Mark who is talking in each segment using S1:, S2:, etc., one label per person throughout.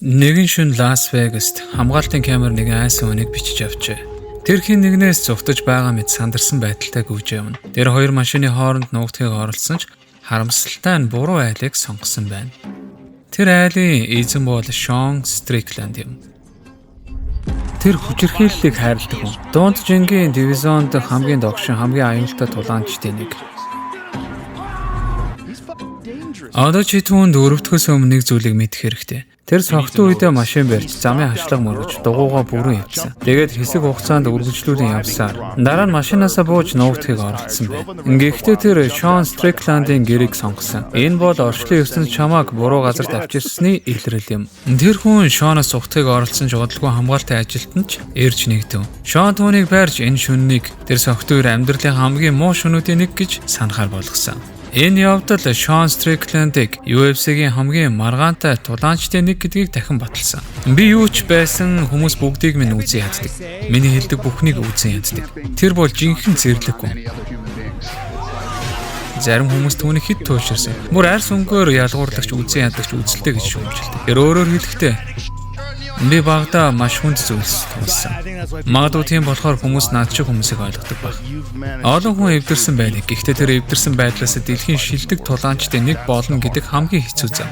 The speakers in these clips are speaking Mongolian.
S1: Нэгэн шөнө Лас Вегаст хамгаалтын камер нэгэн айсан хүнийг бичиж авчээ. Тэр хэн нэгнээс зугтаж байгаа мэт сандарсан байдалтай гүйж явна. Тэр хоёр машины хооронд нуугдахыг оролдсон ч харамсалтай нь буруу айлыг сонгосон байна. Тэр айлын эзэн бол Шон Стрикленд юм. Тэр хүчирхийллийг хайрладаг хүн. Дунд жингийн дивизионд хамгийн догшин, хамгийн аюултай тулаанчдын нэг. Одоо чи түүнд өрөвдөхөөс өмнө нэг зүйлийг мэдэх хэрэгтэй. Тэр согтуу үедээ машин барьж замын хашлага мөргөж дугуйгаа бүрэн эвдсэн. Тэгээд хэсэг хугацаанд үргэлжлүүлэн явсаар дараа нь машинаасаа бууж нуугдахыг оролдсон байна. Гэхдээ тэр Шон Стрикландын гэрийг сонгосон. Энэ бол орчлон ертөнц чамааг буруу газарт авчирсны илрэл юм. Тэр хүн Шоноос зугтахыг оролдсон ч удалгүй хамгаалалтын ажилтан ч ирж нэгдэв. Шон түүнийг барьж энэ шөнөнийг тэр согтуу үер амьдралын хамгийн муу шөнүүдийн нэг гэж санахаар болгосон. Энэ явдал Шон Стриклендийг UFC-гийн хамгийн маргаантай тулаанчдын нэг гэдгийг дахин баталсан. Би юу ч байсан хүмүүс бүгдийг минь үзэн яддаг. Миний хэлдэг бүхнийг үзэн яддаг. Тэр бол жинхэнэ зэрлэг хүн. Зарим хүмүүс түүнийг хэд туйлширсан. Бүр арьс өнгөөр ялгуурлагч үзэн ядагч үзэлтэй гэж шүүмжилдэг. Тэр өөрөөр хэлэхдээ би багадаа маш хүнд зүйлс туулсан. Магадгүй тийм болохоор хүмүүс над шиг хүмүүсийг ойлгодог байх. Олон хүн эвдэрсэн байдаг. Гэхдээ тэр эвдэрсэн байдлаас дэлхийн шилдэг тулаанчдын нэг болно гэдэг хамгийн хэцүү зам.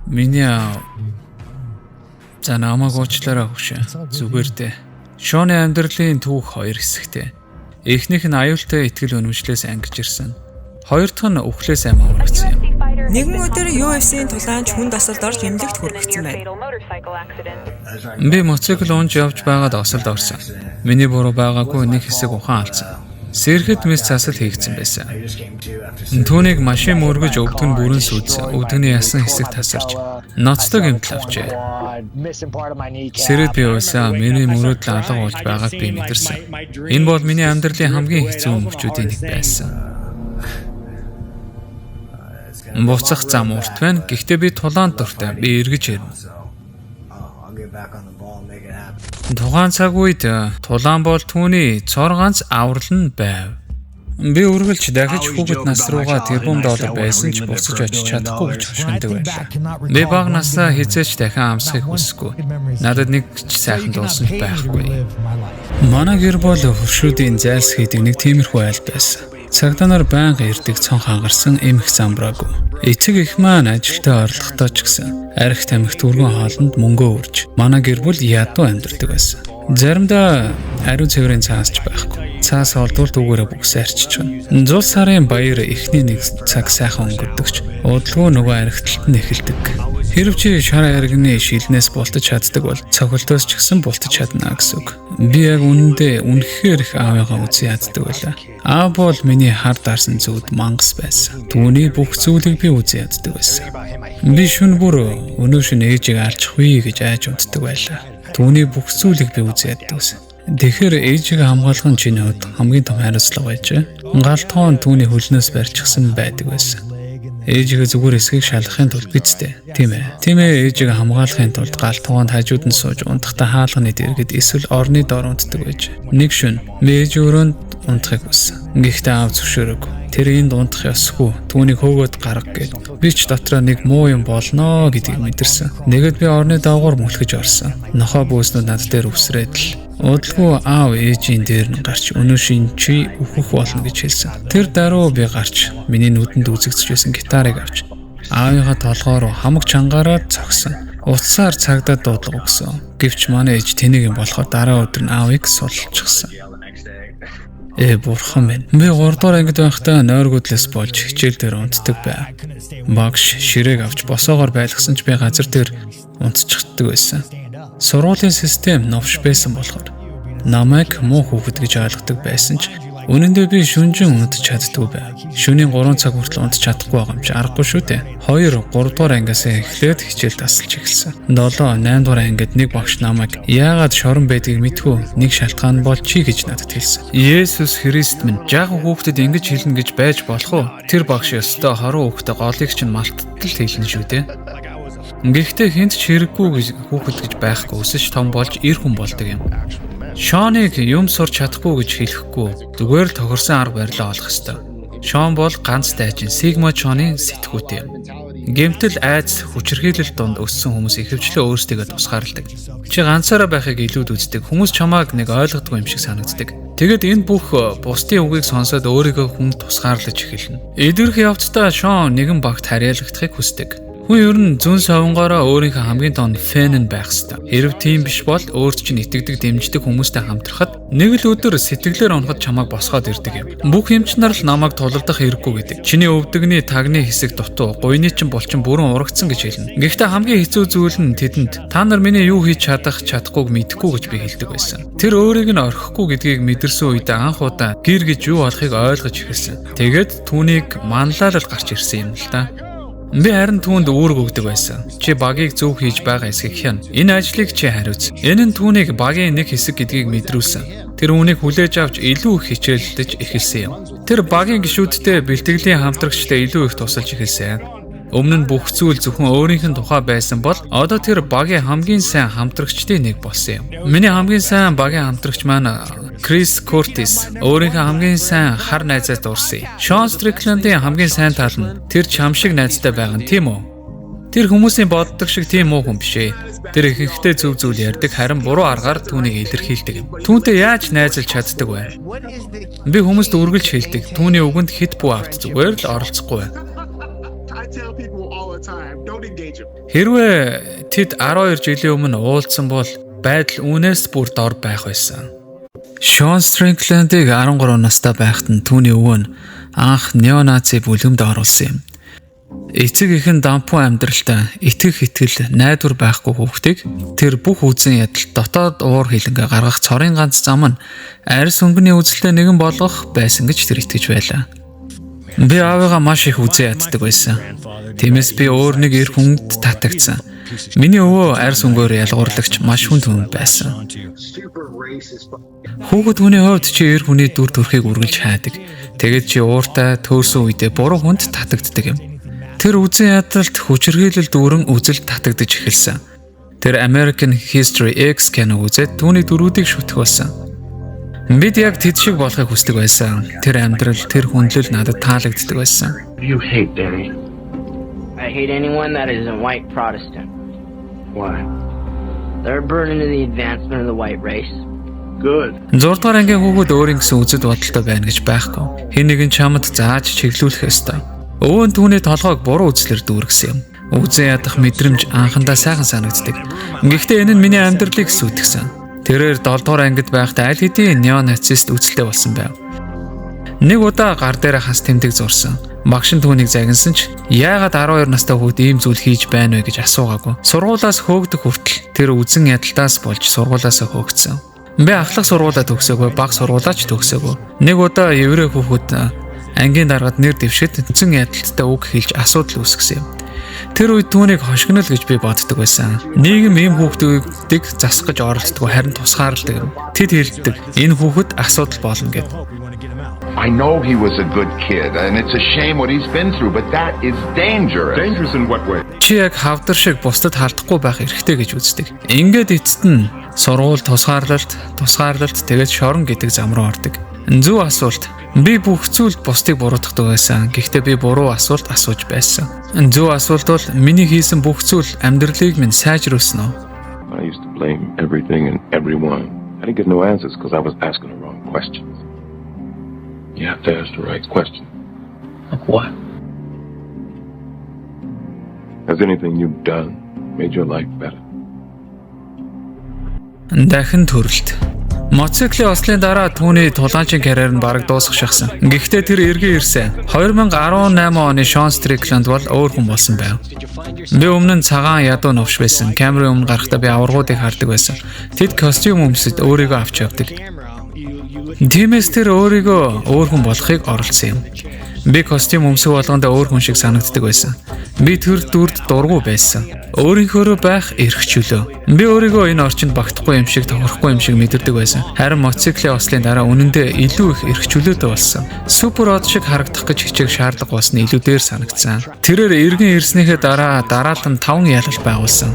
S1: Миний аав. За, намайг уучлаарай, хөгшин. Зүгээр дээ. Шоны амьдралын түүх хоёр хэсэгтэй. Эхнийх нь аюултай итгэл үнэмшлээс ангиж ирсэн. Хоёр дахь нь үхлээс амь аврагдсан юм.
S2: Нэгэн өдөр UFC-ийн тулаанч хүнд осолд орж эмнэлэгт хүргэсэн байна.
S1: Би мотоцикл унаж явж байгаад осолд орсон. Миний буруу байгаагүй, нэг хэсэг ухаан алдсан. Сэрэхэд мэс засал хийгдсэн байсан. Түүнийг машин мөргөж, өвдөг нь бүрэн сүйдсэн. Өвдөгний ясан хэсэг тасарч ноцтой гэмтэл авчээ. Сэрээд би уйлсан. Миний мөрөөдөл алга болж байгааг би мэдэрсэн. Энэ бол миний амьдралын хамгийн хэцүү мөчүүдийн нэг байсан. Буцах зам урт байна. Гэхдээ би тулаанд дуртай. Би эргэж ирнэ. Тухайн цаг үед тулаан бол түүний цор ганц аврал нь байв. Би үргэлж дахиж хүүхэд нас руугаа тэрбум доллар байсан ч буцаж очиж чадахгүй гэж хошигнодог байлаа. Би бага насаа хэзээ ч дахин амсахыг хүсэхгүй. Надад нэг ч сайхан дуусан ч байхгүй. Манай гэр бол хөршүүдийн зайлс хийдэг нэг тиймэрхүү айл байсан. Цагдаа нар байнга ирдэг, цонх хангарсан, эмх замбраагүй. Эцэг эх маань ажилдаа орлохдоо ч гэсэн архи тамхи, түргэн хоолонд мөнгөө үрж манай гэр бүл ядуу амьдардаг байсан. Заримдаа ариун цэврийн цаас ч байхгүй. Цаас олдвол түүгээрээ бүхс арччихна. Зул сарын баяр эхний нэг цаг сайхан өнгөрдөг ч удалгүй нөгөө архиталт нь эхэлдэг. Хэрэв чи шар айрагны шилнээс бултаж чаддаг бол цохилтоос ч гэсэн бултаж чадна гэсэн үг. Би яг үнэндээ үнэхээр их аавыгаа үзэн яддаг байлаа. Аав бол миний хар дарсан зүуд мангас байсан. Түүний бүх зүйлийг би үзэн яддаг байсан. Би шөнө бүр өнөө шөнө ээжийг алчих вэ гэж айж унтдаг байлаа. Түүний бүх зүйлийг би үзэн яддаг байсан. Тэгэхээр ээжийг хамгаалах нь чиний хувьд хамгийн том хариуцлага байжээ. Гал тогоон түүний хөлнөөс барьчихсан байдаг байсан. Ээжигээ зүгээр хэсгийг шалгахын тулд биз дээ. Тийм ээ. Тийм ээ, ээжигээ хамгаалахын тулд гал тогоонд хажууд нь сууж унтахдаа хаалганы дэргэд эсвэл орны дор унтдаг байж. Нэг шөнө би ээжийн өрөөнд унтахыг хүссэн. Гэхдээ аав зөвшөөрөөгүй. Тэр энд унтах ёсгүй. Түүнийг хөөгөөд гарга гээд. Би ч дотроо нэг муу юм болно гэдгийг мэдэрсэн. Нэгэд би орны доогуур мөлхөж орсон. Нохой бөөснүүд над дээр үсрээд л. Удалгүй аав ээжийн дээр нь гарч өнөө шөнө чи үхэх болно гэж хэлсэн. Тэр даруй би гарч миний нүдэнд үзэгдэж байсан гитарыг авч аавынхаа толгой руу хамаг чангаараа цохисон. Утсаар цагдаа дуудлага өгсөн. Гэвч манай ээж тэнийг юм болохоор дараа өдөр нь аавыг суллчихсан. Ээ, бурхан минь. Би 3 дугаар ангид байхдаа нойргүйдлээс болж хичээл дээр унтдаг байв. Багш ширээг авч босоогоор байлгасан ч би газар дээр унтчихдаг байсан. Сургуулийн систем новш байсан болохоор намайг муу хүүхэд гэж ойлгодог байсан ч үнэн дээр би шөнөжин унтаж чаддаггүй байв. Шөнийн 3 цаг хүртэл унтаж чадахгүй байгаа юм чи аргагүй шүү дээ. 2 3 дугаар ангиас эхлээд хичээл тасалж эхэлсэн. 7 8 дугаар ангид нэг багш намайг яагаад шорон байдгийг мэдэхгүй, нэг шалтгаан бол чи гэж надад хэлсэн. Есүс Христ минь, жаахан хүүхдэд ингэж хэлнэ гэж байж болох уу? Тэр багш ёстой хорон хүүхдэд голыг чинь малтал хэлнэ шүү дээ. Гэхдээ хэнд ч хэрэггүй гэж хүүхэд гэж байхгүй, өсөж том болж эр хүн болдог юм. Шоныг юм сурч чадахгүй гэж хэлэхгүй. Зүгээр л тохирсон арга барилаа олох ёстой. Шон бол ганц дайчин Сигма Чоны сэтгүүтэй юм. Гэмтэл, айдас, хүчирхийлэл дунд өссөн хүмүүс ихэвчлэн өөрсдийгөө тусгаарладаг. Чи ганцаараа байхыг илүүд үздэг. Хүмүүс чамааг нэг ойлгодгүй юм шиг санагддаг. Тэгээд энэ бүх бусдын үгийг сонсоод өөрийгөө хүн тусгаарлаж эхэлнэ. Эдгэрэх явцдаа Шон нэгэн багт харьяалагдахыг хүсдэг. Хүн ер нь зөн совингоороо өөрийнхөө хамгийн том fan нь байх ёстой. Хэрв тийм биш бол өөрт чинь итгэдэг, дэмждэг хүмүүстэй хамтрахад нэг л өдөр сэтгэлээр унахад чамайг босгоод ирдэг юм. Бүх эмч нар л намайг тулалдах хэрэггүй гэдэг. Чиний өвдөгний тагны хэсэг дутуу, гуйны чинь булчин бүрэн урагдсан гэж хэлнэ. Гэхдээ хамгийн хэцүү зүйл нь тэдэнд та нар миний юу хийж чадах чадахгүйг мэдэхгүй гэж би хэлдэг байсан. Тэр өөрийг нь орхихгүй гэдгийг мэдэрсэн үед анх удаа гэр гэж юу болохыг ойлгож эхэлсэн. Тэгээд түүнийг манлайлал гарч ирсэн юм л да. Би харин түүнд үүрэг өгдөг байсан. Чи багийг зөв хийж байгаа эсэхийг хяна. Энэ ажлыг чи хариуц. Энэ нь түүнийг багийн нэг хэсэг гэдгийг мэдрүүлсэн. Тэр үүнийг хүлээж авч илүү их хичээллэж эхэлсэн юм. Тэр багийн гишүүдтэй, бэлтгэлийн хамтрагчтай илүү их тусалж эхэлсэн. Өмнө нь бүх зүйл зөвхөн өөрийнх нь тухай байсан бол одоо тэр багийн хамгийн сайн хамтрагчдын нэг болсон юм. Миний хамгийн сайн багийн хамтрагч маань Крис Куртис өөрийнхөө хамгийн сайн хар найзаас дурсан. Шон Стриклендийн хамгийн сайн тал нь тэр чам шиг найзтай байгаа нь, тийм үү? Тэр хүмүүсийн боддог шиг тийм муу хүн биш ээ. Тэр ихэнхдээ зөв зүйл ярьдаг, харин буруу аргаар түүнийг илэрхийлдэг юм. Түүнтэй яаж найзалж чаддаг вэ? Би хүмүүст үргэлж хэлдэг. Түүний үгэнд хэт бүү авт, зүгээр л оролцохгүй байна. Хэрвээ тэд 12 жилийн өмнө уулзсан бол байдал үүнээс бүр дор байх байсан. Шон Стриклендийг 13 настай байхад нь түүний өвөө нь анх неонаци бүлгэмд оруулсан юм. Эцэг эх нь дампуу амьдралтай, итгэх итгэл, найдвар байхгүй хүүхдийг тэр бүх үзэн ядалт, дотоод уур хилэнгээ гаргах цорын ганц зам нь арьс өнгөний үзэлтэй нэгэн болгох байсан гэж тэр итгэж байлаа. Би аавыгаа маш их үзэн яддаг байсан. Тиймээс би өөр нэг эр хүнд татагдсан. Миний өвөө арьс өнгөөр ялгуурлагч маш хүнд хүн байсан. Хүүхэд хүний хувьд чи эр хүний дүр төрхийг үргэлж хайдаг. Тэгээд чи ууртай төөрсөн үедээ буруу хүнд татагддаг юм. Тэр үзэн ядалт, хүчирхийлэл дүүрэн үзэл татагдаж эхэлсэн. Тэр American History X киног үзээд түүний дүрүүдийг шүтэх болсон. Бид яг тэд шиг болохыг хүсдэг байсан. Тэр амьдрал, тэр хүндлэл надад таалагддаг байсан.
S3: You hate Danny.
S4: I hate anyone that isn't white Protestant.
S3: Why?
S4: They're a burden to the advancement of the white race.
S3: Good.
S1: 6 дугаар ангийн хүүхэд өөрийн гэсэн үзэл бодолтой байна гэж байхгүй. Хэн нэгэн чамд зааж чиглүүлэх ёстой. Өвөө нь түүний толгойг буруу үзлээр дүүргэсэн юм. Үзэн ядах мэдрэмж анхандаа сайхан санагддаг. Гэхдээ энэ нь миний амьдралыг сүйтгэсэн. Тэрээр 7 дугаар ангид байхдаа аль хэдийн неонацист үзэлтэй болсон байв. Нэг удаа гар дээр хас тэмдэг зурсан. Багш нь түүнийг загинсан ч яагаад 12 настай хүүхэд ийм зүйл хийж байна вэ гэж асуугаагүй. Сургуулиас хөөгдөх хүртэл тэр үзэн ядалтаас болж сургуулиасаа хөөгдсөн. Би ахлах сургуулаа төгсөөгүй, баг сургуулаа ч төгсөөгүй. Нэг удаа еврей хүүхэд ангийн даргад нэр дэвшээд үзэн ядалттай үг хэлж асуудал үүсгэсэн юм. Тэр үед түүнийг хошигнол гэж би боддог байсан. Нийгэм ийм хүүхдүүдийг засах гэж оролддог, харин тусгаарладаг юм. Тэд хэлдэг: "Энэ хүүхэд асуудал болно" гэд.
S5: I know he was a good kid, and it's a shame what he's been through, but that is dangerous.
S6: Dangerous in what way?
S1: Чи яг хавдар шиг бусдад халдахгүй байх эрхтэй гэж үздэг. Ингээд эцэст нь сургууль тусгаарлалт, тусгаарлалт, тэгээд шорон гэдэг зам руу ордог. Зөв асуулт. Би бүх зүйлд бусдыг буруутгадаг байсан. Гэхдээ би буруу асуулт асууж байсан. Зөв асуулт бол миний хийсэн бүх зүйл амьдралыг минь сайжруулсан уу?
S6: I used to blame everything and everyone. I didn't get no answers because I was asking the wrong questions. You have to ask the right question.
S3: Like what?
S6: Has anything you've done made your life better?
S1: Дахин төрөлт. Мотоциклийн ослын дараа түүний тулаанчийн карьер нь бараг дуусах шахсан. Гэхдээ тэр эргэн ирсэн. 2018 оны Шон Стрикленд бол өөр хүн болсон байв. Би өмнө нь цагаан ядуу новш байсан. Камерын өмнө гарахдаа би аваргуудыг хардаг байсан. Тэд костюм өмсөд өөрийгөө авч явдаг. Тиймээс тэр өөрийгөө өөр хүн болохыг оролдсон юм. Би костюм өмсөх болгондоо өөр хүн шиг санагддаг байсан. Би тэр дүрд дургүй байсан. Өөрийнхөөрөө байх эрх чөлөө. Би өөрийгөө энэ орчинд багтахгүй юм шиг, тохирохгүй юм шиг мэдэрдэг байсан. Харин мотоциклийн ослын дараа үнэндээ илүү их эрх чөлөөтэй болсон. Супер од шиг харагдах гэж хичээх шаардлага болсон илүү дээр санагдсан. Тэрээр эргэн ирснийхээ дараа дараалан 5 ялалт байгуулсан.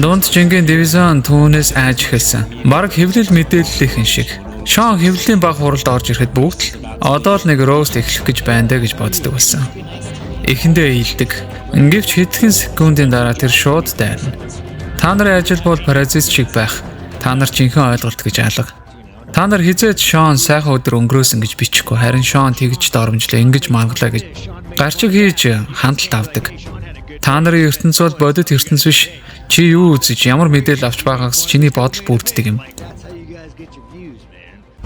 S1: Дунд жингийн дивизион түүнээс айж эхэлсэн. Бараг хэвлэл мэдээллийнхэн шиг. Шон хэвлэлийн баг хуралд орж ирэхэд бүгд л одоо л нэг roast эхлэх гэж байна даа гэж боддог болсон. Эхэндээ ийдэг. Гэвч хэдхэн секундын дараа тэр шууд дайрна. Та нарын ажил бол паразит шиг байх. Та нар жинхэнэ ойлголт гэж алга. Та нар хизээд Шон сайхан өдөр өнгөрөөсөн гэж бичихгүй. Харин Шон тэгж доромжлоо, ингэж мангалаа гэж гарчиг хийж хандлт авдаг. Та нарын ертөнц бол бодит ертөнц биш. Чи юу үзэж, ямар мэдээлэл авч байгаагаас чиний бодол бүрддэг юм.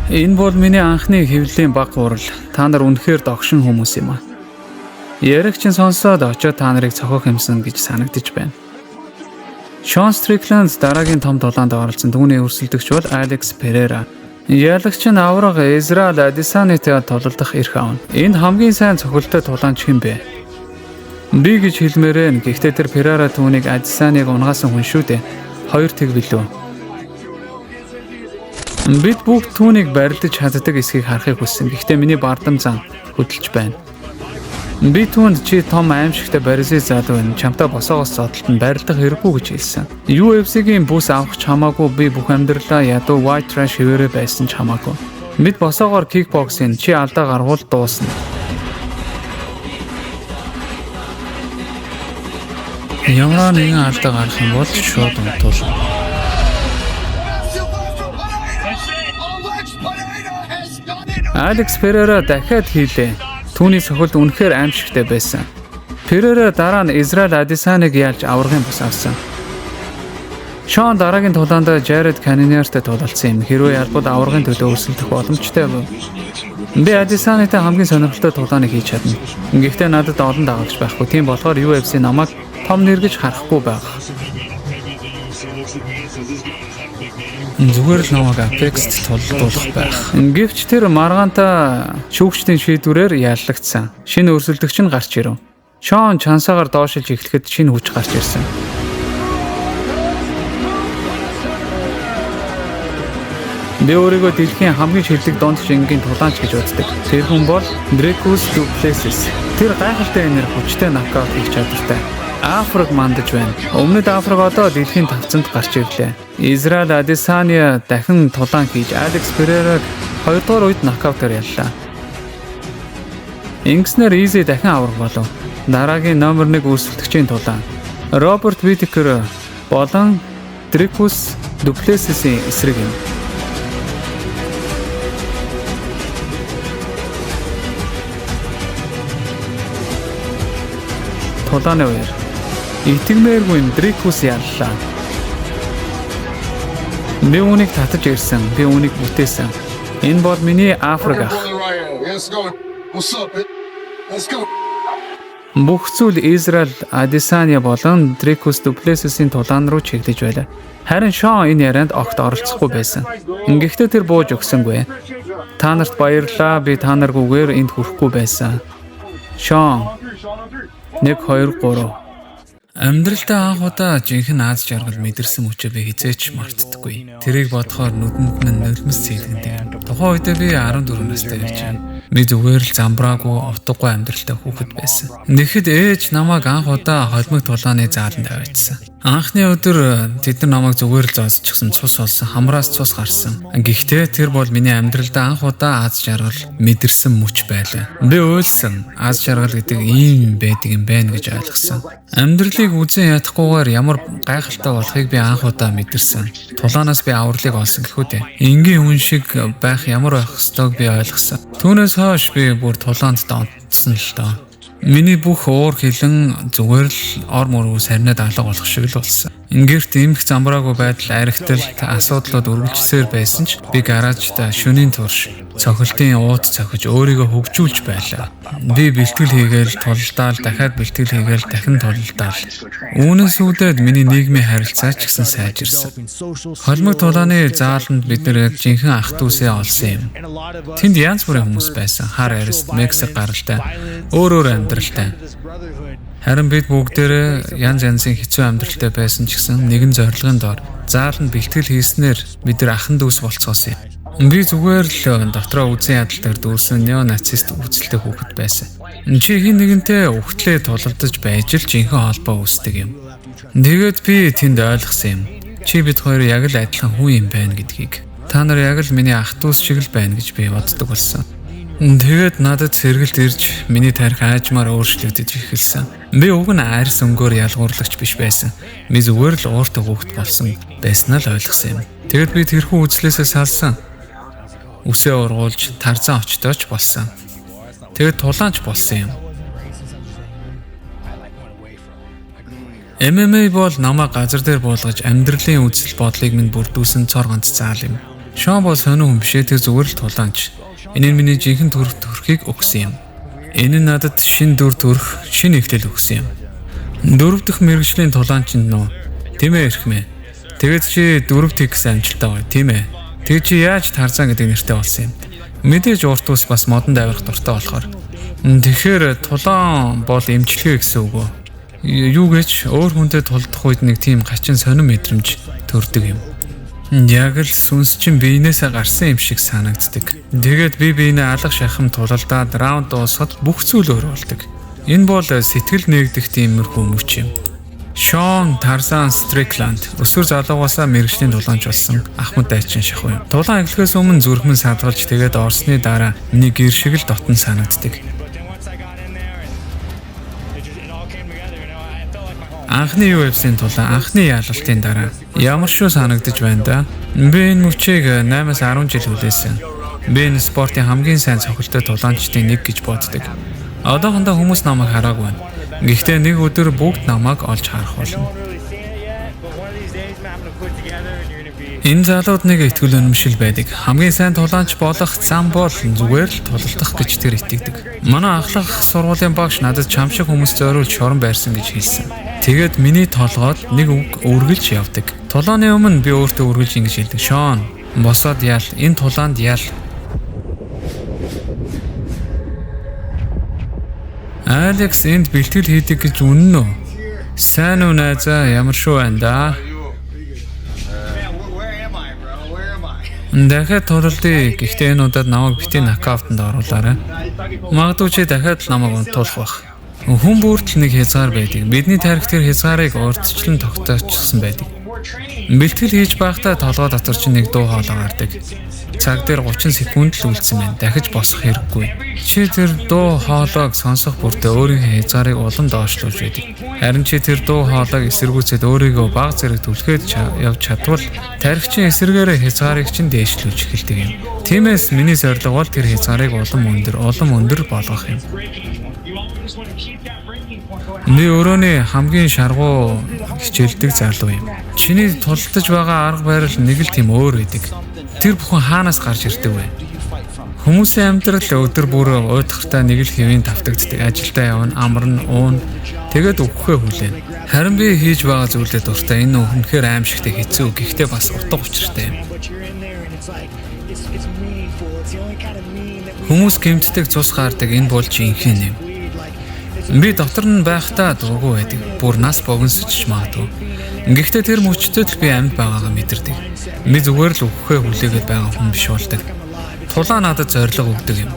S1: Энэ бол миний анхны хэвлэлийн баг хурал. Та нар үнэхээр догшин хүмүүс юм аа. Яриг чинь сонсоод очиод та нарыг цохох юмсан гэж санагдаж байна. Шон Стрикленд дараагийн том тулаанд оролцсон. Түүний өрсөлдөгч бол Алекс Перера. Ялагч нь авраг Израиль Адесанитай тулалдах эрх авна. Энэ хамгийн сайн цохилттой тулаанч хэн бэ? Би гэж хэлмээрэн. Гэхдээ тэр Перера түүнийг Адесаниг унагаасан хүн шүү дээ. 2 тэг билүү. Бид бүгд түүнийг барилдаж чаддаг эсхийг харахыг хүссэн. Гэхдээ миний бардам зан хөдөлж байна. Би түүнд чи том аимшигтай барьсыг залуу байна. Чамтай босоогоос зодтолд нь барилдах хэрэггүй гэж хэлсэн. UFC-гийн бүс авах ч хамаагүй, би бүх амьдралаа ядуу white trash хэвээрээ байсан ч хамаагүй. Бид босоогоор кикбоксing чи алдаа гаргуул дуусна. Ямар нэгэн алдаа гарах юм бол шууд унтуул. Алекс Перера дахиад хийлээ. Түүний цохилт үнэхээр аимшигтай байсан. Перера дараа нь Израиль Адесаныг ялж аваргын бус авсан. Шон дараагийн тулаанд Жаред Канноньертэй тулалдсан юм. Хэрвээ ялбал аваргын төлөө өрсөлдөх боломжтой байв. Би Адесанитай хамгийн сонирхолтой тулааныг хийж чадна. Гэхдээ надад олон дагагч байхгүй. Тийм болохоор UFC намайг том нэр гэж харахгүй байх. Зүгээр л намайг Apex-т тулалдуулах байх. Гэвч тэр маргаантай шүүгчдийн шийдвэрээр яллагдсан. Шинэ өрсөлдөгч нь гарч ирэв. Шон чансаагаар доошилж эхлэхэд шинэ хүч гарч ирсэн. Би өөрийгөө дэлхийн хамгийн шилдэг дунд шингийн тулаанч гэж боддог. Тэр хүн бол Dricus Du Plessis. Тэр гайхалтай энерги, хүчтэй нокаут хийх чадвартай. Африк мандаж байна. Өмнөд Африк одоо дэлхийн тавцанд гарч ирлээ. Израиль Адесаниа дахин тулаан хийж Алекс Перераг 2 дугаар үед нокаутаар яллаа. Ингэснээр Изи дахин авраг болов. Дараагийн номер 1 өрсөлдөгчийн тулаан Роберт Витекер болон Дрикус Дуплесисийн эсрэг юм. Тулааны үеэр итгэмээргүй юм Дрикус яллаа. Би үүнийг татаж ирсэн. Би үүнийг бүтээсэн. Энэ бол миний Африк ах. Бүх зүйл Израиль Адесаниа болон Дрикус Дуплесисийн тулаан руу чиглэж байлаа. Харин Шон энэ ярианд огт оролцохгүй байсан. Гэхдээ тэр бууж өгсөнгүй. Та нарт баярлалаа. Би та наргүйгээр энд хүрэхгүй байсан. Шон 1 2 3. Амьдралдаа анх удаа жинхэнэ аз жаргал мэдэрсэн мөчөө би хизээч мартдаггүй. Тэрийг бодохоор нүдэнд минь нулимс цэглэндэг. Тухайн үедээ би 14 настай байж байна. Би зүгээр л замбраагүй, утгагүй амьдралтай хүүхэд байсан. Тэгэхэд ээж намайг анх удаа холимог тулааны зааланд аваачсан. Анхны өдөр тэд нар намайг зүгээр л зоосчихсан, цус болсон, хамраас цус гарсан. Гэхдээ тэр бол миний амьдралдаа анх удаа аз жаргал мэдэрсэн мөч байлаа. Би уйлсан, аз жаргал гэдэг ийм байдаг юм байна гэж ойлгосон. Амьдралыг үзэн ядахгүйгээр ямар гайхалтай болохыг би анх удаа мэдэрсэн. Тулаанаас би авралыг олсон гэхүү дээ. Энгийн хүн шиг байх ямар байх ёстойг би ойлгосон. Түүнээс хойш би бүр тулаанд донтсон л доо. Миний бүх уур хилэн зүгээр л ор мөрөө сарнаад алга болох шиг л болсон. Гэрт эмх замбраагүй байдал, архиталт, асуудлууд үргэлжсээр байсан ч би гаражда шөнийн турш цохилтын уут цохиж өөрийгөө хөгжүүлж байлаа. Би бэлтгэл хийгээл тулалдаал, дахиад бэлтгэл хийгээл дахин тулалдаал. Үүнээс үүдээд миний нийгмийн харилцаа ч гэсэн сайжирсан. Холимог тулааны зааланд бид нэр яг жинхэнэ ах дүүсээ олсон юм. Тэнд янз бүрийн хүмүүс байсан. Хар арьст, Мексик гаралтай, өөр өөр амьдралтай. Харин бид бүгдээрээ янз янзын хэцүү амьдралтай байсан ч гэсэн нэгэн зорилгын дор зааланд бэлтгэл хийснээр бид нар ахан дүүс болцгоосон юм. Би зүгээр л дотроо үзэн ядалтаар дүүрсэн неонацист үзэлтэй хүүхэд байсан. Чи хэн нэгэнтэй үхтлээ тулалдаж байж л жинхэнэ холбоо үүсдэг юм. Тэгээд би тэнд ойлгосон юм. Чи бид хоёр яг л адилхан хүн юм байна гэдгийг. Та нар яг л миний ах дүүс шиг л байна гэж би боддог болсон. Тэгээд надад сэргэлт ирж миний тарих аажмаар өөрчлөгдөж эхэлсэн. Би уг нь арьс өнгөөр ялгуурлагч биш байсан. Би зүгээр л ууртай хүүхэд болсон байснаа л ойлгосон юм. Тэгээд би тэрхүү үзлээсээ салсан. Үсээ ургуулж Тарзан очтойч болсон. Тэгээд тулаанч болсон юм. MMA бол намайг газар дээр буулгаж амьдралын үзэл бодлыг минь бүрдүүлсэн цор ганц заал юм. Шон бол сонин хүн биш ээ, тэр зүгээр л тулаанч. Энэ нь миний жинхэнэ төрх төрхийг өгсөн юм. Энэ нь надад шинэ дүр төрх, шинэ эхлэл өгсөн юм. Дөрөв дэх мэргэжлийн тулаанч нь нөө. Тийм ээ эрхмээ. Тэгээд чи 4 тэг гэсэн амжилттай гоё, тийм ээ. Тэгээд чи яаж Тарзан гэдэг нэртэй болсон юм? Мэдээж урт ус бас модонд авирах дуртай болохоор. Тэгэхээр тулаан бол эмчилгээ гэсэн үг үү? Юу гэж өөр хүнтэй тулдах үед нэг тийм хачин сонин мэдрэмж төрдөг юм. Яг л сүнс чинь биенээсээ гарсан юм шиг санагддаг. Тэгээд би биенээ алга шахам тулалдаад раунд дуусахад бүх зүйл өөр болдог. Энэ бол сэтгэл нээгдэх тиймэрхүү мөч юм. Шон Тарзан Стрикланд өсвөр залуугаасаа мэргэжлийн тулаанч болсон ахмад дайчин шахуу юм. Тулаан эхлэхээс өмнө зүрхмэн садгалж тэгээд орсны дараа миний гэр шиг л дотн санагддаг. Анхны UFC-ийн тулаан, анхны ялалтын дараа ямар шүү санагдаж байна да. Би энэ мөчийг 8-аас 10 жил хүлээсэн. Би энэ спортын хамгийн сайн цохилттой тулаанчдын нэг гэж боддог. Одоохондоо хүмүүс намайг хараагүй байна. Гэхдээ нэг өдөр бүгд намайг олж харах болно. Энэ залууд нэг итгэл үнэмшил байдаг. Хамгийн сайн тулаанч болох зам бол зүгээр л тулалдах гэж тэр итгэдэг. Манай ахлах сургуулийн багш надад чам шиг хүмүүс зориулж шорон байрсан гэж хэлсэн. Тэгээд миний толгойд нэг үг үргэлж явдаг. Тулааны өмнө би өөртөө үргэлж ингэж хэлдэг. Шон, босоод ял, энэ тулаанд ял. Алекс энд бэлтгэл хийдэг гэж үнэн үү? Сайн уу найзаа, ямар шүү байна да? Дахиад тулалдъя. Гэхдээ энэ удаад намайг битгий нокаутанд оруулаарай. Магадгүй чи дахиад л намайг унтуулах байх. Хүн бүрт л нэг хязгаар байдаг. Бидний тарих тэр хязгаарыг урдчлан тогтоочсон байдаг. Бэлтгэл хийж байхдаа толгой дотор чинь нэг дуу хоолой гардаг. Цаг дээр 30 секунд л үлдсэн байна. Дахиж босох хэрэггүй. Чи тэр дуу хоолойг сонсох бүртээ өөрийнхөө хязгаарыг улам доошлуулж байдаг. Харин чи тэр дуу хоолойг эсэргүүцээд өөрийгөө баг зэрэг түлхээд явж чадвал тарих чинь эсэргээрээ хязгаарыг чинь дээшлүүлж эхэлдэг юм. Тиймээс миний зорилго бол тэр хязгаарыг улам өндөр болгох юм. Би өрөөний хамгийн шаргуу хичээлдэг залуу юм. Чиний тулалдаж байгаа арга барил нэг л тийм өөр байдаг. Тэр бүхэн хаанаас гарч ирдэг вэ? Хүмүүсийн амьдрал өдөр бүр уйтгартай нэг л хэвийн тавтагддаг. Ажилдаа явна, амарна, уuna, тэгээд үхэхээ хүлээнэ. Харин би хийж байгаа зүйлээ дуртай. Энэ үнэхээр аимшигтай хэцүү, гэхдээ бас утга учиртай юм. Хүмүүс гэмтдэг, цус гардаг, энэ бол жинхэнэ юм. Би дотор нь байхдаа дургүй байдаг. Бүр нас богиносч магадгүй. Гэхдээ тэр мөчтөд л би амьд байгаагаа мэдэрдэг. Би зүгээр л үхэхээ хүлээгээд байгаа хүн биш болдог. Тулаан надад зорилго өгдөг юм.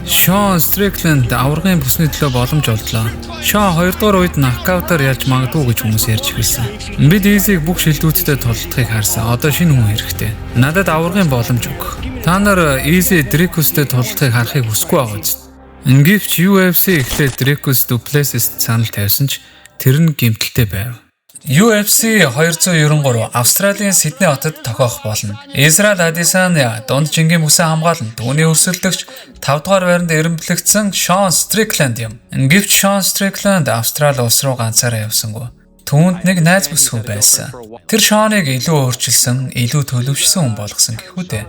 S1: Шон Стрикленд аваргын бүсний төлөө боломж олдлоо. Шон 2 дугаар үед нокаутаар ялж магадгүй гэж хүмүүс ярьж эхэлсэн. Бид Изиг бүх шилдвүүдтэй тулалдахыг харсан. Одоо шинэ хүн хэрэгтэй. Надад аваргын боломж өг. Та нар Изи Дрикустэй тулалдахыг харахыг хүсэхгүй байгаа биз? Гэвч UFC эхлээд Дрикус Дуплесист санал тавьсан ч тэр нь гэмтэлтэй байв. UFC 293 Австралийн Сидней хотод тохиох болно. Израиль Адесанья дунд жингийн бүсээ хамгаална. Түүний өрсөлдөгч 5 дугаар байранд эрэмблэгдсэн Шон Стрикленд юм. Гэвч Шон Стрикленд Австрали улс руу ганцаараа явсангүй. Түүнд нэг найз бүсгүй байсан. Тэр Шоныг илүү өөрчилсөн, илүү төлөвшсөн хүн болгосон гэхүү дээ.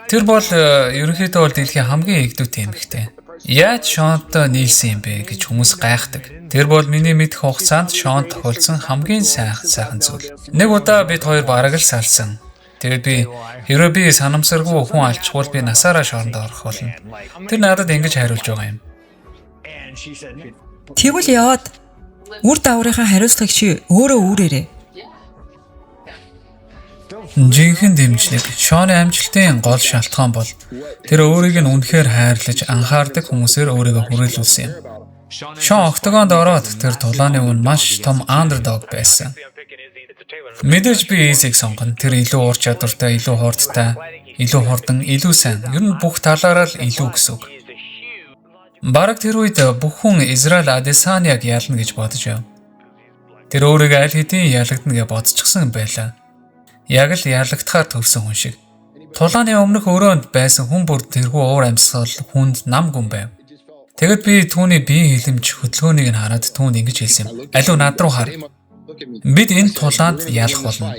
S1: Тэр бол ерөнхийдөө бол дэлхийн хамгийн эгдүүт эмэгтэй. Яаж Шонтой нийлсэн юм бэ гэж хүмүүс гайхдаг. Тэр бол миний мэдэх хугацаанд Шон тохиолдсон хамгийн сайхан зүйл. Нэг удаа бид хоёр бараг л салсан. Тэгээд би хэрвээ би санамсаргүй хүн алчхвал би насаараа шоронд орох болно. Тэр надад ингэж хариулж байгаа юм.
S2: Тэгвэл яваад үр дагаврынхаа хариуцлагыг чи өөрөө үүрээрэй.
S1: Жинхэнэ дэмжлэг Шоны амжилтын гол шалтгаан бол тэр өөрийг нь үнэхээр хайрлаж анхаардаг хүмүүсээр өөрийгөө хүрээлүүлсэн юм. Шон октогонд ороод тэр тулааны өмнө маш том underdog байсан. Мэдээж би Изиг сонгоно. Тэр илүү ур чадвартай, илүү хурдтай, илүү хурдан, илүү сайн. Ер нь бүх талаараа л илүү гэсэн үг. Бараг тэр үед бүх хүн Израиль Адесаньяг ялна гэж бодож байв. Тэр өөрийгөө аль хэдийн ялагдана гэж бодчихсон байлаа. Яг л ялагдахаар төрсөн хүн шиг. Тулааны өмнөх өрөөнд байсан хүн бүр тэрхүү уур амьсгал хүнд нам гүн байв. Тэгэд би түүний биеийн хилэмж хөдөлгөөнийг нь хараад түүнд ингэж хэлсэн юм. Алив над руу хар. Бид энэ тулаанд ялах болно.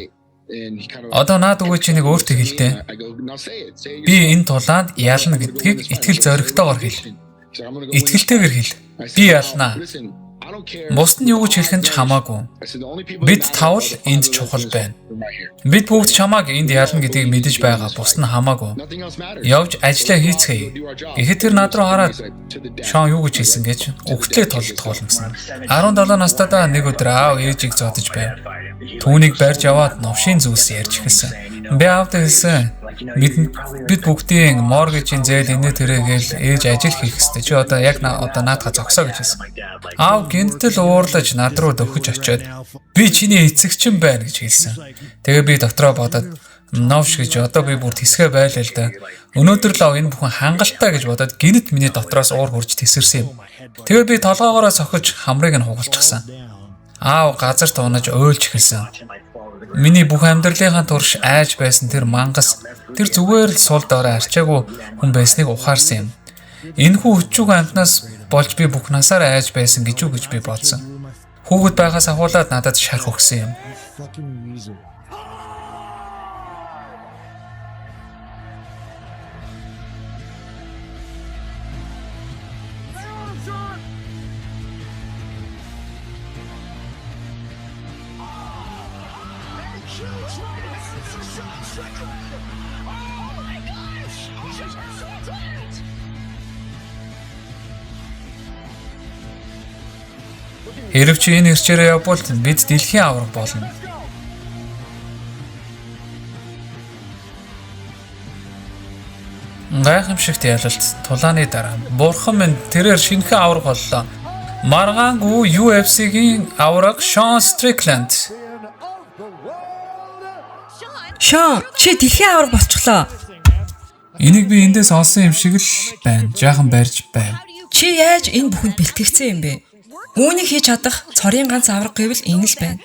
S1: Одоо наад үгүй чи нэг өөртөө хэл дээ. Би энэ тулаанд ялна гэдгийг итгэл зоригтойгоор хэл. Итгэлтэйгээр хэл. Би ялнаа. Бусд нь юу гэж хэлэх нь ч хамаагүй. Бид тав л энд чухал байна. Бид бүгд чамааг энд ялна гэдгийг мэдэж байгаа. Бусд нь хамаагүй. Явж ажлаа хийцгээе. Гэхэд тэр над руу хараад Шон юу гэж хэлсэн гэж өгтлээ тулдах болно гэсэн. 17 настайдаа нэг өдөр аав ээжийг зодож байв. Түүнийг барьж аваад новшийн зүйлс ярьж эхэлсэн. Би аавдаа хэлсэн. Бид бүгдийн моргежийн зээл инээ тэрэ гээл ээж ажил хийх ёстой. Чи одоо яг одоо наадха зогсоо гэж хэлсэн. Аав гинтэл уурлаж над руу дөхөж очиод би чиний эцэгчин байна гэж хэлсэн. Тэгээ би дотроо бодоод новш гэж одоо би бүр тэсгээ байлаа л да. Өнөөдөр л ав энэ бүхэн хангалттай гэж бодоод гинэт миний дотроос уур хурж тэсэрсэн юм. Тэгээ би толгоогоороо сохиж хамрыг нь хугалчихсан. Аав газар тунаж уйлж эхэлсэн. Миний бүх амьдралынхаа турш айж байсан тэр мангас тэр зүгээр л сул дорой арчаагүй хүн байсныг ухаарсан юм. Энэхүү хүчүүхэн амьтнаас болж би бүх насаараа айж байсан гэж үү гэж би бодсон. Хүүхэд байхаас ахуулаад надад шарх өгсөн юм. Хэрв чи энэ хэрчээрээ явбал бид дэлхийн аварга болно. Гайхамшигт ялалт тулааны дараа бурхан минь тэрээр шинэхэн аварга боллоо. Маргаангүй UFC-гийн аварга Шон Стрикленд.
S2: Шон, чи дэлхийн аварга болчихлоо.
S1: Энийг би эндээс олсон юм шиг л байна. Жаахан барьж байв.
S2: Чи яаж энэ бүхэнд бэлтгэгдсэн юм бэ? Үүнийг хийж чадах цорын ганц аварга гэвэл энэ л байна.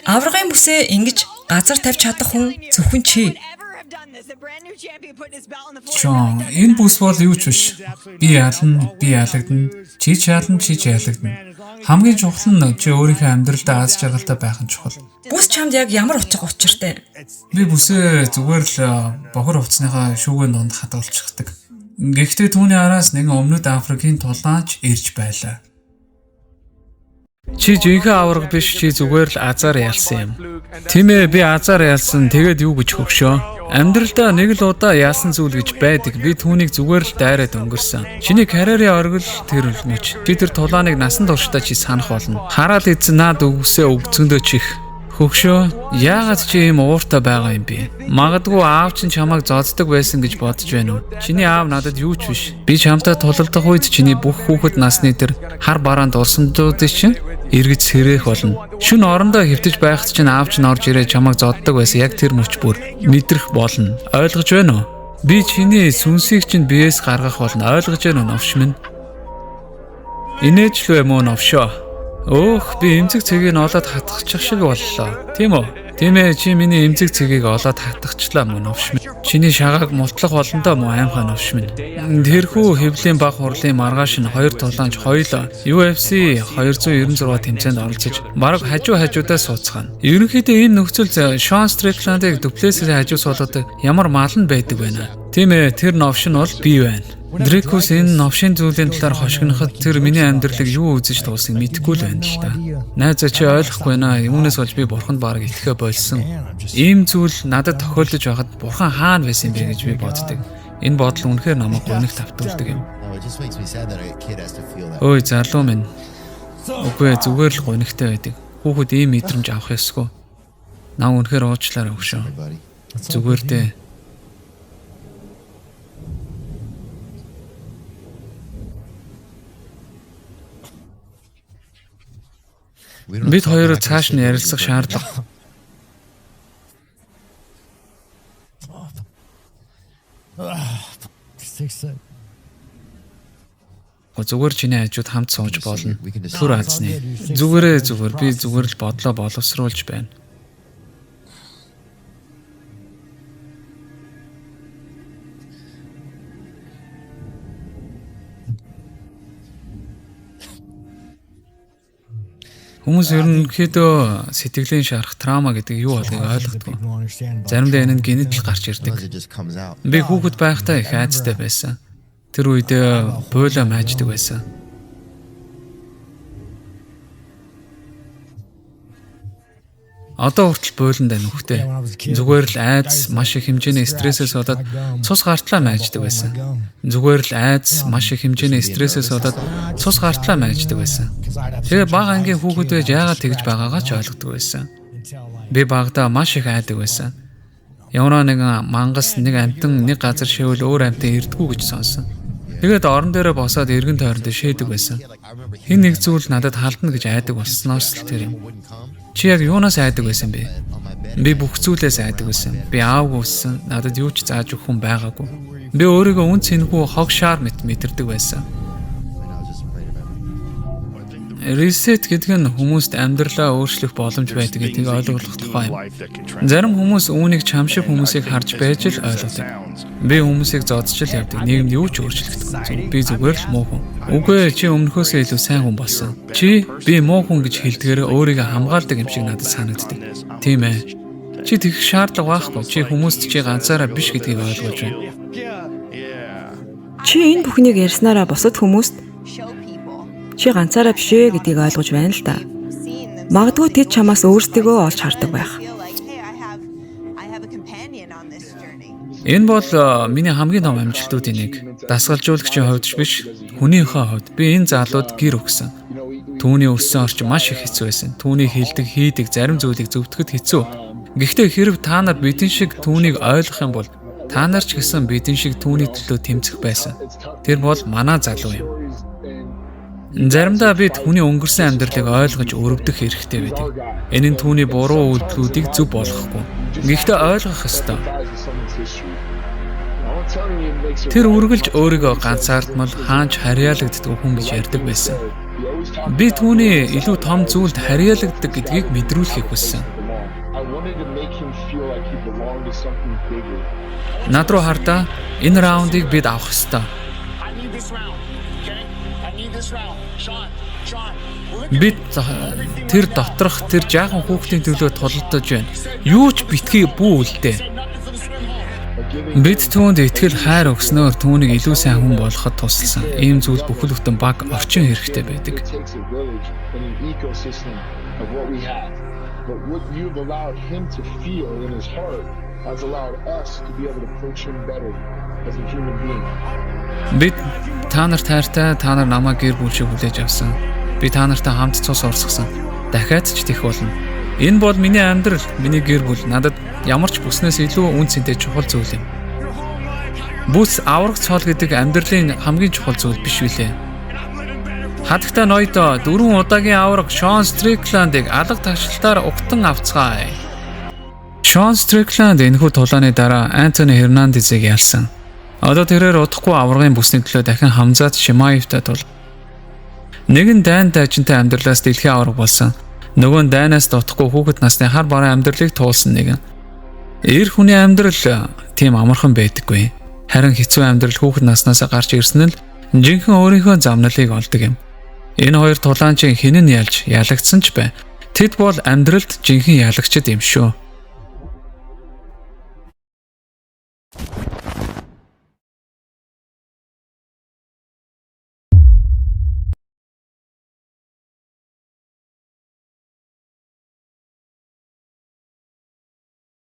S2: Аваргын бүсээ ингэж газар тавьж чадах хүн зөвхөн чи.
S1: Шон, энэ бүс бол юу ч биш. Би ялна, би ялагдана. Чи ч ялна, чи ч ялагдана. Хамгийн чухал нь чи өөрийнхөө амьдралдаа аз жаргалтай байх нь чухал.
S2: Бүс чамд яг ямар утга учиртай?
S1: Би бүсээ зүгээр л бохор хувцсныхаа шүүгэн дунд хадгалчихдаг. Гэхдээ түүний араас нэгэн өмнөд Африкийн тулаанч ирж байлаа. Чи жинхэнэ аварга биш, чи зүгээр л азар ялсан юм. Тийм ээ, би азар ялсан. Тэгээд юу гэж хөгшөө? Амьдралдаа нэг л удаа яасан зүйл гэж байдаг. Би түүнийг зүгээр л дайраад өнгөрсөн. Чиний карьерийн оргил тэр мөч. Чи тэр тулааныг насан туршдаа чи санах болно. Хараал эзэн наад үгсээ өгцөндөө чих. Хөгшөө, яагаад чи ийм ууртай байгаа юм бэ? Магадгүй аав чинь чамайг зоддог байсан гэж бодож байна уу? Чиний аав надад юу ч биш. Би чамтай тулалдах үед чиний бүх хүүхэд насны тэр хар бараан дурсамжуудыг чинь эргэж сэрээх болно. Шүн орондоо хэвтэж байхад чинь аав чинь орж ирээ чамайг зоддог байсан яг тэр мөч бүр мэдрэх болно. Ойлгож байна уу? Би чиний сүнсийг чинь биеэс гаргах болно. Ойлгож байна уу, новш минь? Инээж л вэ мөө новшоо? Өөх, би эмзэг цэгийг олоод хатгачих шиг боллоо. Тийм үү? Тийм ээ, чи миний эмзэг цэгийг олоод хатгачлаа мөн новш минь. Чиний шагааг мултлах болондоо мөн аймхаа новш минь. Тэрхүү хэвлийн баг хурлын маргааш нь хоёр тулаанч хоёулаа UFC 296 тэмцээнд оролцож бараг хажуу хажуудаа сууцгаана. Ерөнхийдөө энэ нөхцөл Шон Стрикландыг дуплесээс хажуу суулгадаг ямар мал нь байдаг байна. Тийм ээ, тэр новш нь бол би байна. Дрекус энэ новшийн зүйлийн талаар хошигноход тэр миний амьдралыг юу үзэж туулсныг мэдэхгүй л байна л та. Найзаа чи ойлгохгүй байна. Үүнээс болж би бурханд бараг итгэхээ болсон. Ийм зүйл надад тохиолдож байхад бурхан хаана байсан юм бэ гэж би боддог. Энэ бодол үнэхээр намайг гунигт автуулдаг юм. Ой залуу минь. Үгүй ээ, зүгээр л гунигтай байдаг. Хүүхэд ийм мэдрэмж авах ёсгүй. Нам үнэхээр уучлаарай өгшөө. Зүгээр дээ. Бид хоёр цааш нь ярилцах шаардлага. Зүгээр чиний хажууд хамт сууж болно. Түр азны. Зүгээрээ зүгээр би зүгээр л бодлоо боловсруулж байна. Хүмүүс ерөнхийдөө сэтгэлийн шарах трама гэдэг юу болохыг ойлгодог. Заримдаа энэ нь гэнэт л гарч ирдэг. Би хүүхэд байхдаа их айдастай байсан. Тэр үед буулаа мааждаг байсан. Одоо хүртэл бууланд нүхтэй. Зүгээр л айдас маш их хэмжээний стрессээс болоод цус гартлаа мааждаг байсан. Зүгээр л айдас маш их хэмжээний стрессээс болоод цус гартлаа мааждаг байсан. Тэгээ бага ангийн хүүхэд байж яагаад тэгж байгаагаа ч ойлгодог байсан. Би багадаа маш их айдаг байсан. Ямар нэгэн мангас нэг амьтан нэг газар шивэл өөр амьтан ирдэггүй гэж сонсон. Тэгээд орон дээрээ босоод эргэн тойронд шээдэг байсан. Хэн нэг зүйл надад халдна гэж айдаг болсноос л тэр юм. Чи яг юунаас айдаг байсан бэ? Би бүх зүйлээс айдаг байсан. Би аавгүй өссөн. Надад юу ч зааж өгөх хүн байгаагүй. Би өөрийгөө үн цэнгүй хог шаар мэт мэдэрдэг байсан. Reset гэдэг нь хүмүүст амьдралаа өөрчлөх боломж байдаг гэдгийг ойлгох тухай юм. Зарим хүмүүс үүнийг чам шиг хүмүүсийг харж байж л ойлгодог. Би хүмүүсийг зодож л явдаг. Нийгэмд юу ч өөрчлөгдөхгүй. Би зүгээр л муу хүн. Үгүй ээ, чи өмнөхөөсөө илүү сайн хүн болсон. Чи би муу хүн гэж хэлдгээрээ өөрийгөө хамгаалдаг юм шиг надад санагддаг. Тийм ээ. Чи тэгэх шаардлага байхгүй. Чи хүмүүст чи ганцаараа биш гэдгийг ойлгож байна.
S2: Чи энэ бүхнийг ярьснараа бусад хүмүүст чи ганцаараа биш ээ гэдгийг ойлгож байна л да. Магадгүй тэд чамаас өөрсдийгөө олж хардаг байх.
S1: Энэ бол миний хамгийн том амжилтуудын нэг. Дасгалжуулагчийн хувьд ч биш, хүнийхээ хувьд би энэ залууд гэр өгсөн. Түүний өссөн орчин маш их хэцүү байсан. Түүний хэлдэг, хийдэг зарим зүйлийг зөвтгөхөд хэцүү. Гэхдээ хэрв та нар бидэн шиг түүнийг ойлгох юм бол та нар ч гэсэн бидэн шиг түүний төлөө тэмцэх байсан. Тэр бол манай залуу юм. Заримдаа бид хүний өнгөрсөн амьдралыг ойлгож өрөвдөх эрхтэй байдаг. Энэ нь түүний буруу үйлдэлүүдийг зөв болгохгүй. Гэхдээ ойлгох ёстой. Тэр үргэлж өөрийгөө ганцаардмал хаанч харьяалагддаг хүн гэж ярьдаг байсан. Би түүний илүү том зүйлд харьяалагддаг гэдгийг мэдрүүлэхийг хүссэн. Над руу хардаа энэ раундыг бид авах ёстой. Бид тэр доторх тэр жаахан хүүхдийн төлөө тулалдаж байна. Юу ч битгий бүү үлдээ. Бид түүнд итгэл хайр өгснөөр түүнийг илүү сайн хүн болгоход тусалсан. Ийм зүйл бүхэл бүтэн баг орчин хэрэгтэй байдаг. Бид та нарт хайртай, та нар намайг гэр бүл шиг хүлээж авсан. Би та нартай хамт цус орсгосон. Дахиад ч тех болно. Энэ бол миний амьдрал, миний гэр бүл. Надад ямар ч бүснээс илүү үн цэнтэй чухал зүйл юм. Бүс аврах цол гэдэг амьдралын хамгийн чухал зүйл биш билээ. Хадагтай ноёдоо 4 удаагийн авраг Шон Стрикландыг алга тагшлалтаар угтан авцгаая. Шон Стрикланд энэхүү тулааны дараа Антони Хернандезийг ялсан. Одоо тэрээр удахгүй аваргын бүсний төлөө дахин Хамзат Шимаевтай тул. Нэг нь дайн дайчинтай амьдралаас дэлхийн аварга болсон. Нөгөө нь дайнаас дутахгүй хүүхэд насны хар бараан амьдралыг туулсан нэгэн. Эр хүний амьдрал тийм амархан байдаггүй. Харин хэцүү амьдрал хүүхэд наснаас гарч ирсэн нь жинхэнэ өөрийнхөө замналыг олдог юм. Энэ хоёр тулаанчийн хэн нь ялж ялагдсан ч бай. Тэд бол амьдралд жинхэнэ ялагчид юм шүү.